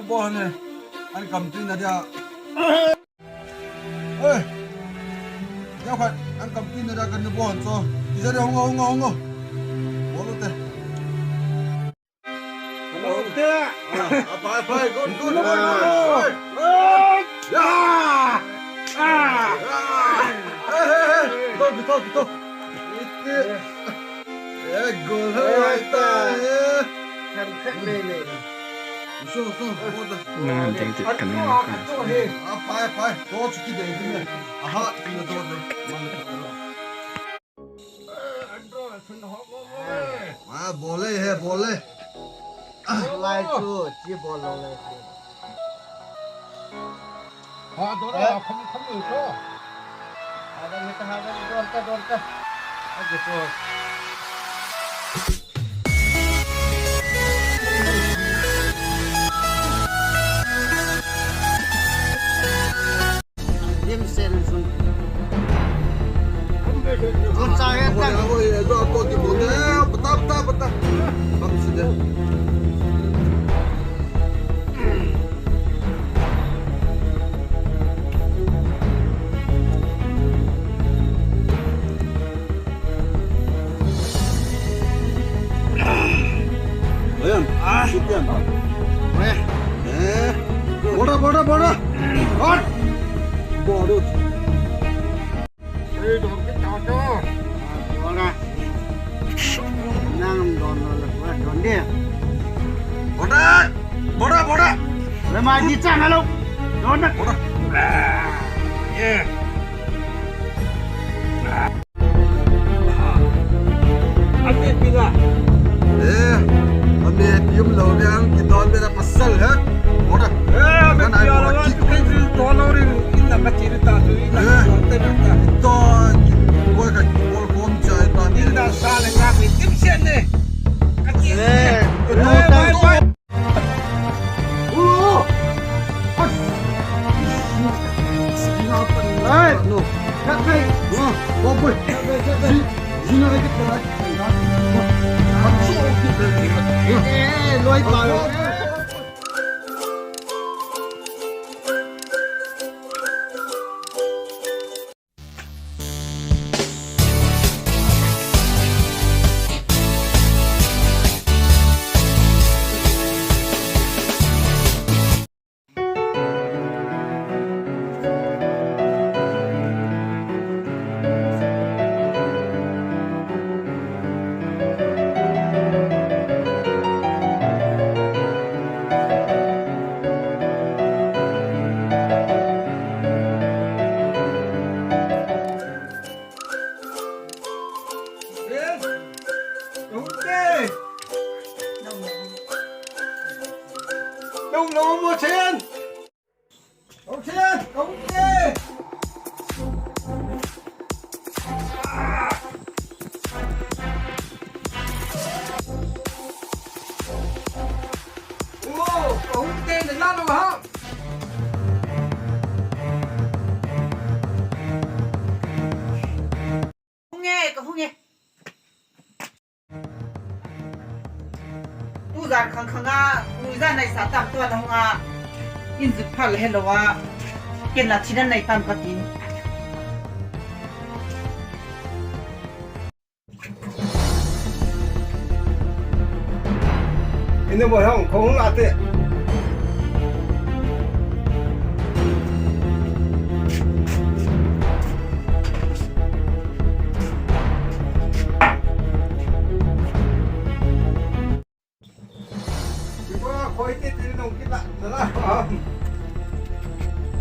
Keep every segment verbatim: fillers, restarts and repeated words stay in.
Bo ne. An kam tin na dia. Oi. Dia khat an kam tin na dia kan bo han so. Ija dia hung hung hung. Bolo te. Hello. Te. Ah, bye bye. Good good. Ah. Good. Ah. Ah. Hey hey hey. Go go go. Ite. Eh, gol hai ta eh. Khat khat le le. Iso, iso, iso. Nang ding ti kan nang kan. Ah, pai, pai. To chuki de ni. Aha, ti na to de. Ah, bole hai, bole. Lai chu, chi bol lo le. Ha, dor a, khum, khum lo ko. Ha, dor ka, ha, dor ka, dor ka. Agi to. Lim sen sun. Kun sa he tan. Abo, abo, abo, abo, abo, pata, pata, pata. Bam sida. Ayan. Ah. Sit yan. Weh. Eh. Bora, bora, bora. Hot. Bora. Ei, don ke ta to. Bora. Nang don lo, don de. Bora. Bora, bora. Le ma ji cha na lo. Don na. Bora. Yeah. Ati pila. Eh, ami pium lo le ang kidon le na pasal ha. Ora. Eh, ami pila la tu kidon lo rin inna kati ta tu inna kidon te na ta. To, ko ka bol kom cha ta ni. Inna sa le nga mi tim sen ne. Kati. Eh, no ta. Bye bye. Nung nung mo chen. Kong chen, kong chen. Oh, kong chen, na lo ha. Hung e, ka hung e. Tu jan khang khang a, tu jan nai sa tam tu a na hung a. In jut phal hello a. Ken la thina nai tam ka tin. Ina bo hong khong la te.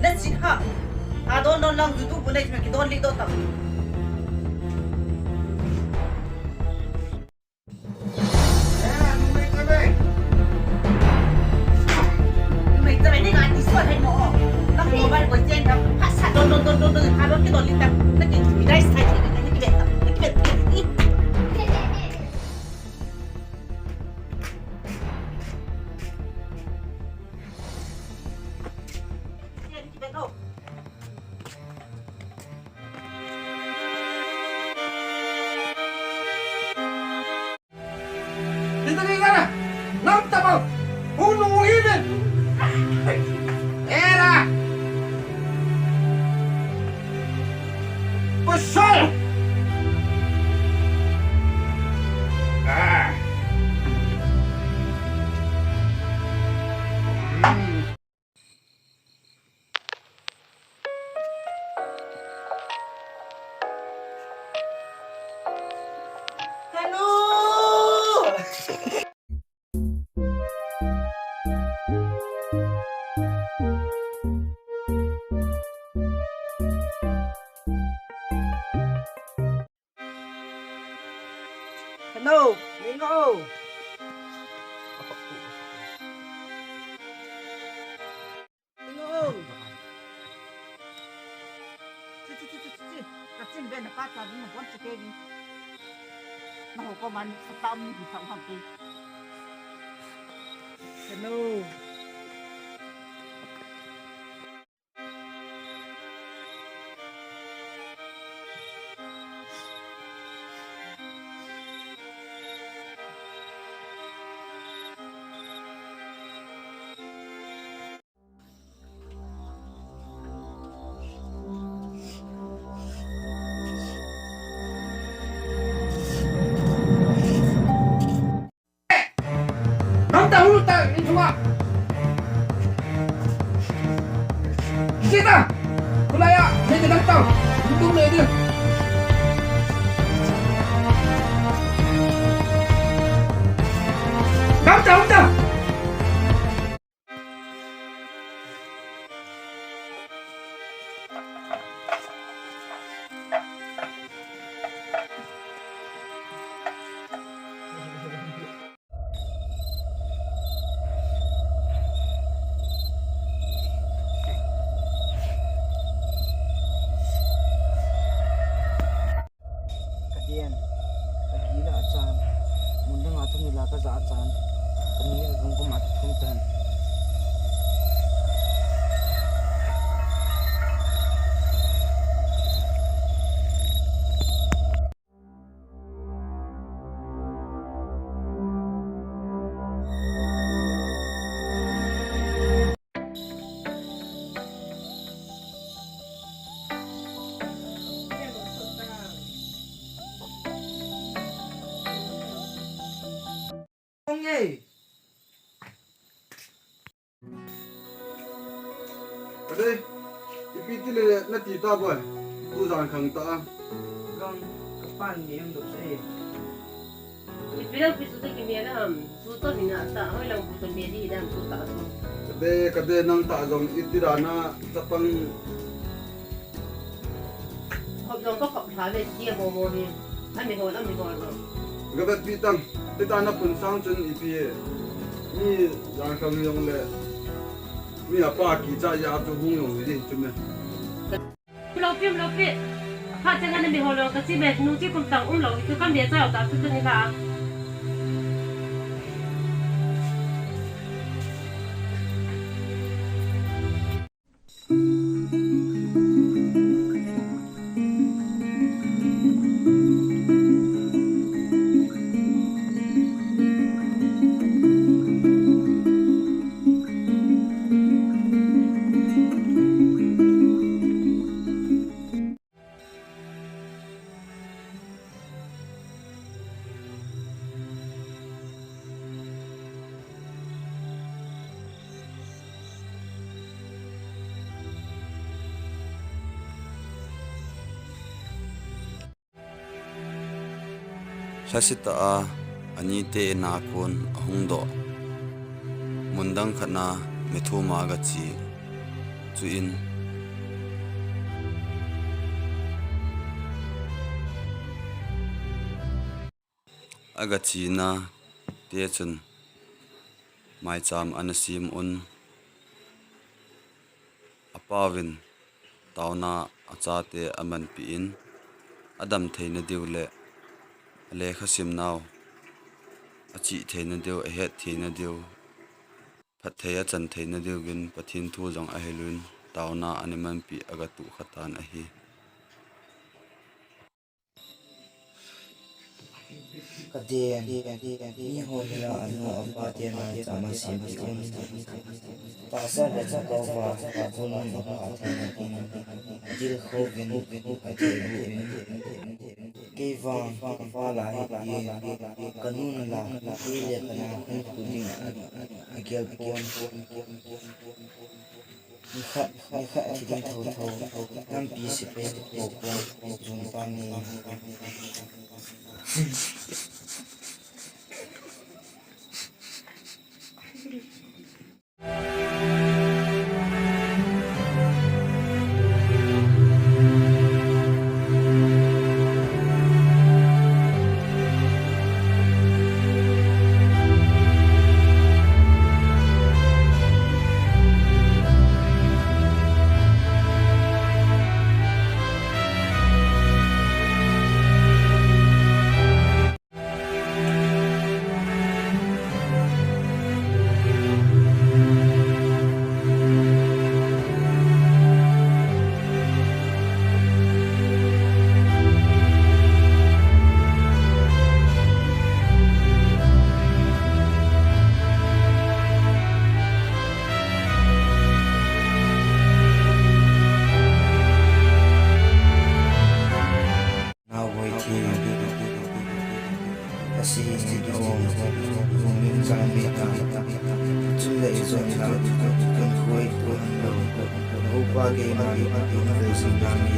Na sin ha. A don don lang du du bu nei me ki don li do ta. Ita ni ngana, nam tabang, hunu iben. Era! Pasal! Ah! Hmm. Hello! Hello, Mingo. Mingo. Chi, chi, chi, chi, chi. Ka chin ve na pa cha na bon chi ke ni. Na ho ko man sa ta mi hi sa ha ke. Hello. Gamta, hulu ta, in thuma. Sita. Kulaya, ne de gamta. Untung ne de. Gamta, gamta. Ka den, ka gila a chan, mun dang a thum ni la ka ja a chan, ka ni ka gum gum a thum tan. Kong e. Kade, ipi ti le nati ta boi. Tu jan khang ta. Kong, ka pan mi ang dok sa e. Ipi lang pi su ta ki mi na ham. Su to ni na ta, hoi lang pu to mi di dam su ta. Kade, kade nang ta jong iti da na ta pang. Khop jong ka khop tha ve, tia mo mo hi. Ami hol, ami hol lo. Ga vet pi tang, ita na pun sang chun ipi e. Mi jang kam jong le. Mi a pa kicha ya tu hung jong hi ding chu me. Lo pi, lo pi. Kha chang ami hol lo ka chi me, nu chi kum tang um lo, tu kam be cha ta tu tu ni kha. Lhasetah a anite in a kon ahung doh. Mun dang khat na methuma aga che. Chuin aga chena te chun maicham ana sem un. Apauvin taona achate amanpi in, adam theina diu le alekha simnau, achih theina diu, ahet theina diu, phatthei achan theina diuvin Pathen thu jong ahilun taona ana manpi aga tukha tan ahi. Kaden, miho hi a anu apa te naicha masem peh un. Tahsa le chakouva, abul nun apha theina ding, adil khouvin, athei uvin. Kei vang, kapa la hi, kanun la, kei le kanaohon khu ding, agel pon. Nikhat, nikhat thi ding thotho, nampi sepai popo, jun pa ni. Naovoi thi, asi hi o, umin jang mi ta, chun le i jong la, kan khoi tu an lo, upa ke man, in le jing na mi,